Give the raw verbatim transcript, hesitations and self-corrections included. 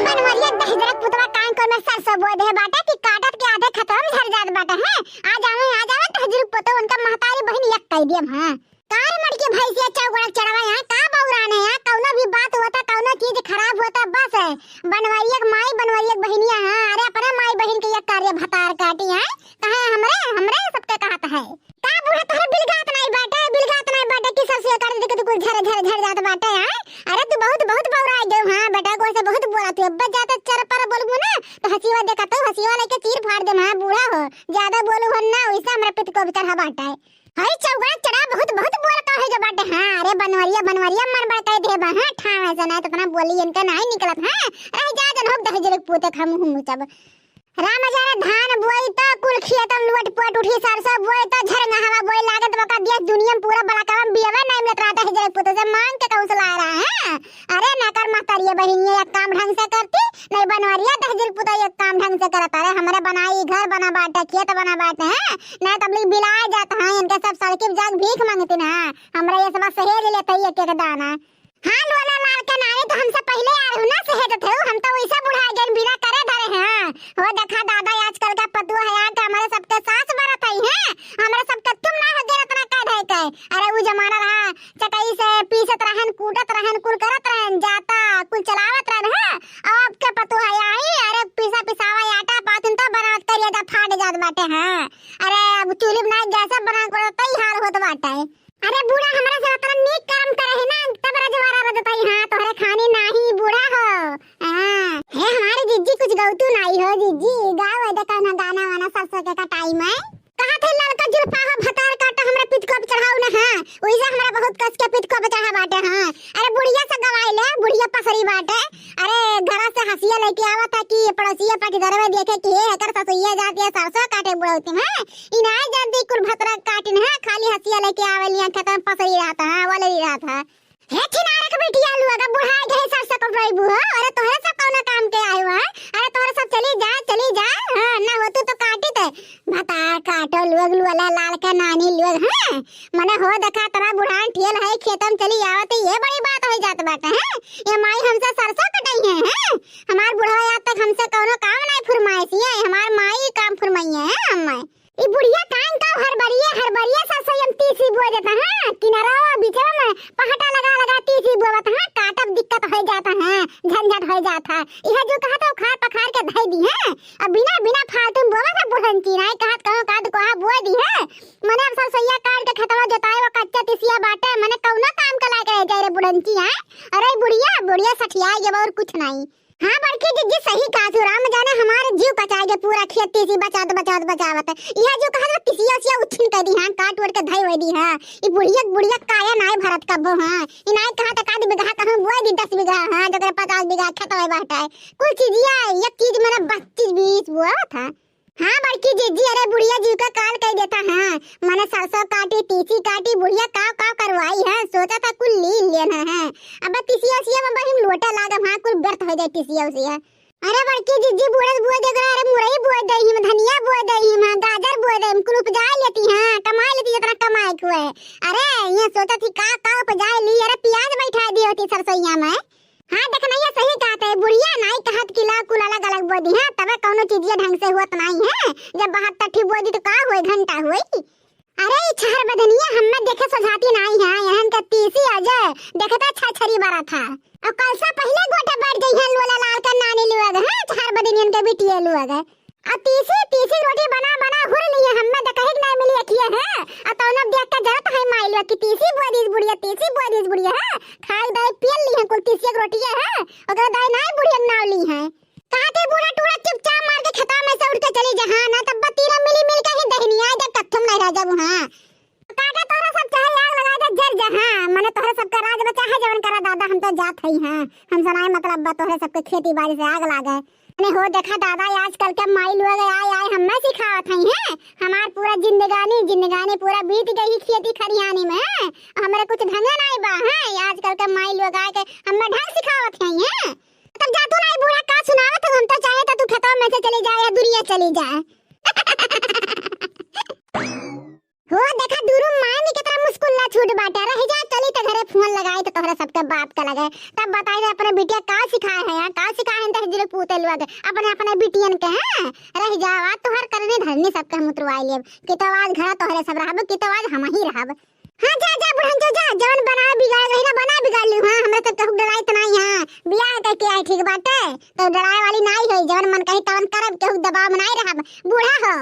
बनवरिया दहिजरक पुतवा कान को में सरसों बोए दे बाटे कि काटत के आधे खतवा में झर जात बाटे, हैं? आ जावे, आ जावे दहिजरक पुतवा, उनका महतारी बहिन एक कह दियम, हाँ। कार मर के भैंसिया चौगुना चढ़वा, यहाँ का बौरान है, यहाँ कौनो भी बात होता, कौनो चीज खराब होता, बस है। बनवरिया के माई, बनवरिया के बहिनिया, हाँ, अरे अपने माई बहिन के एक कार्य भतार काटी, हैं? कहे हमरे, हमरे सबके कहत है। का बूढ़ा तोहरे बिलगात नाई बाटे, बिलगात नाई बाटे कि सरसों काट दे के तू कुल झर, झर, झर जात बाटे, हैं? अरे तू बहुत, बहुत बौरा गयो, हाँ बेटा, को से बहुत बोला तू, अब ज्यादा चर पर बोलबू ना, तो हसीवा देखा तो हसीवा लेके चीर फाड़ दे, हाँ बूढ़ा हो, ज्यादा बोलू हो ना, वैसे हमरा पित को भी चढ़ा बाटे। हई चौगुना चढ़ा बहुत, बहुत बोल का है जो बाटे, हाँ, अरे बनवरिया, बनवरिया मन बड़ कह देबा, हाँ, ठाम ऐसा ना, तो अपना बोली इनका नाई निकलत, हाँ, रह जा जन हो दहिजरक पूते खा मुँह मुचब। राम जाने धान बोई त कुल खेतम लोट पोट उठी, सरसों बोई त झरंगा हवा बोई लागत बका दिया दुनिया में पूरा बड़ा काम बियावे नहीं मिलत रहता है, जरे पुतो से मांग के कहूँ से ला रहा है। अरे नकर महतारिये बहिनिये एक काम ढंग से करती, नहीं बनवरिया दहिजरक पुतो एक काम ढंग से करत। अरे हमरे बनाई घर बना बाटे, खेत बना बाटे हैं, नहीं तब लोग बिलाए जात हैं, इनके सब सड़की पे जाके भीख मांगती ना। हमरे ये सब सहेज लेते ही एक एक दाना। हाँ, लोला लाल के नानी तो हमसे पहिले आ रहू ना सहेजत है, हम तो वैसे बुढ़ा गए बिना करे धरे हैं। हो देखा दादा, आजकल का पतुआ है यहाँ के हमारे सबके सास बरत है हैं, हमारे सबके तुम ना हो गए इतना कह धरे के। अरे वो जमाना रहा, चटई से पीसत रहन, कूटत रहन, कुल करत रहन, जाता कुल चलावत रहन हैं। अब आपके पतुआ है आई, अरे पीसा पिसावा आटा पाथिन तो बनावत करिए तो फाट जात बाटे हैं। अरे अब चूल्ही बनाए गैस बनाए के पड़त, तई हाल होत बाटे। अरे बूढ़ा, हमरा से उतना नीक काम करे है ना, तब रजवाड़ा रजताई, हाँ, तोहरे खानी नाही बूढ़ा हो। हाँ, हे हमारे जिज्जी कुछ गौतू नाही हो जिज्जी, गाओ दे कौनो गाना वाना सरसों के कटाई में। कहा थे ललका जुल्फा हो भतार काटा हमरा पितको पे चढ़ाऊ ना, हाँ, वही से हमरा बहुत कस के पितको पे चढ़ा बाटे, हाँ। अरे बुढ़िया से गवाई ले, बुढ़िया पसरी बाटे। अरे घरा से हसिया लेके आवत है कि पड़ोसिया पाटीदारवा देखे कि हे एकर ससुइया जाती है सरसों काटे बुढ़ौती में। इनाय जल्दी कुल भतरा काटिन है, खाली हसिया लेके आवे लिया खेत में पसरी रहता है, वाले रहता है। हे छिनारक बिटिया लोग, अब बुढ़ाए गए सरसों कटवाई बुढ़ो, अरे तोहरे सब कौनो काम के आए हुआ है? अरे तोहरे सब चली जा, चली जा, हाँ, ना होतू तो काटी ते। भतार काटो लोग, लोला लाल के नानी लोग, हाँ, मने हो देखा तोरा बुढ़ान ठेल है, खेतम चली आवत है, ये बड़ी बात हो जात बाटे, हैं? ये माई हमसे सरसों कटई है, हैं? हमार बुढ़वा आज तक हमसे कौनो काम नहीं फुरमाइस, ये हमार माई काम फुरमाई है, हैं, अम्मा? ई बुढ़िया कान का हरबरिये, हरबरिये सरसों हम तीसी बोए देता, हाँ? किनारा बीचवा में पहटा लगा लगा तीसी बोवत, हाँ? काटब दिक्कत हो जाता, हाँ? झंझट हो जाता। यह जो कहत है उखाड़ पखाड़ के धई दी, हाँ? अब बिना, बिना फालतू में बोवत है बुढ़न की, नाई कहत कहूँ काट कोहा बोए दी, हाँ? मने अब सरसोइया काट के खेतवा जोताए वो कच्चा तीसिया बाटे, मने कौनो काम के लायक रह जाए रे बुढ़न की, हाँ? अरे बुढ़िया, बुढ़िया सठिया ये और कुछ नहीं। हाँ बड़की जिज्जी सही कहा तू, राम जाने हमारे जीव कचाए के पूरा खेत तीसी बचात बचात बचावत है। यह जो कहा था तीसिया उसिया उछिन कर दी, हाँ काट वट के धई वई दी, हाँ। ई बुढ़िया बुढ़िया काया नाय भरत कबो, हाँ। ई नाय कहा तो आध बीघा कहूँ बोए दी दस बीघा, हाँ, जगह पचास बीघा खेत वही बाटे। कुल चीजिया एक चीज में ना बीस चीज बीस बोआ था। हाँ बड़की जिज्जी, अरे बुढ़िया जीव का काल कह देता, हाँ। मने सरसों काटी, तीसी काटी, बुढ़िया काव काव करवाई है, सोचा था कुल लीन लेना है। अब तीसिया उसिया में बहिन लोटा लागम, हाँ, कुल व्यर्थ हो जाए तीसिया उसिया। अरे बड़की जिज्जी बूढ़े बोए देख रहा, अरे मुरई बोए दही में, धनिया बोए दही में, गाजर बोए दही में, कुल उपजा लेती, हाँ, कमाई लेती जितना कमाए के हुए। अरे ये सोचा थी का का उपजा ली, अरे प्याज बैठा दी होती सरसोइया में। हाँ, देखना, ये सही कहत है, बुढ़िया नाई कहत कि ला कुल अलग अलग बोई दी, हाँ, तबे कौनो चीजिया ढंग से होत नाई है। जब बहत्तर ठी बोई दी तो का होई, घंटा होई। अरे, ई छहर बदनिया हम्मे देखे सोझाती नाई है, यहन के तीसी अजय देखता छरछरी बरा था। और कल से पहले गोटे बैठ गई है लोला लाल के नानी लोग, हाँ, छहर बदनियन के बिटिया लोग। आ तीसी, तीसी रोटी बना, बना हुर ली है, हम्मे तो कहीं नहीं मिली अखिए है। आ तौनो देख के जरत है माई लोग कि तीसी बोए दीस बुढ़िया, तीसी बोए दीस बुढ़िया है। खाए दाए पियल ली है, कुल तीसी एक रोटिए है। ओकरे दाए नाई बुढ़िया के नाव ली है। कहा थे बूढ़ा टूढ़ा चुपचाप मार के खेता में से उठ के चली जा, हाँ, ना तब तीनों मिली मिल के ही दहिनिया जब तब तुम नहीं रह जाबू, हाँ। काका तोहरा सब चाहे आग लगा दे, जर जा, हाँ, मने तोहरे सबके राज बचा है, जवन करा दादा, हम तो जात हई, हाँ, हम सनाए मतलब बा तोहरे सबके खेती बाड़ी से आग लागे। मने हो देखा दादा, आजकल के माई लोग आए आए हमें सिखावत हई, हैं, हमार पूरा जिंदगानी, जिंदगानी पूरा बीत गई खेती खरियानी में, हैं, हमरे कुछ ढंगे नाई बा, हैं, आजकल के माई लोग आए के हमें ढंग सिखावत हई, हैं। तब जा तू नाई बूढ़ा का सुनावत हो, हम तो चाहे तो तू खेतवा में से चली जाए या दुनिया चली जाए। हो देखा, दूनो माई में केतना मुस्कुल्ला छूट बाटे। रहि जा, चली त घरे फोन लगाई त तोहरे सबके बाप के लगे, तब बताई दे अपने बिटिया का सिखाए है, यहाँ का सिखाए है, दस जिले पूते लोग अपने अपने बिटियन के। हाँ, रहि जा, आज तोहर करनी धरनी सबके हम उतरवाई लेब, कि तो आज घर तोहरे सब रहब, कि तो आज हम ही रहब। हाँ, जा, जा, बुढ़न, जो जा, जवन बनाए बिगाड़ रही ना, बना बिगाड़ ली। हाँ, हमरा सब केहू डराई त नाई। हाँ, बियाह करके आई, ठीक बाटे, तो डराए वाली नाई है, जवन मन कही तवन करब, केहू दबाव में नाई रहब। बूढ़ा हो,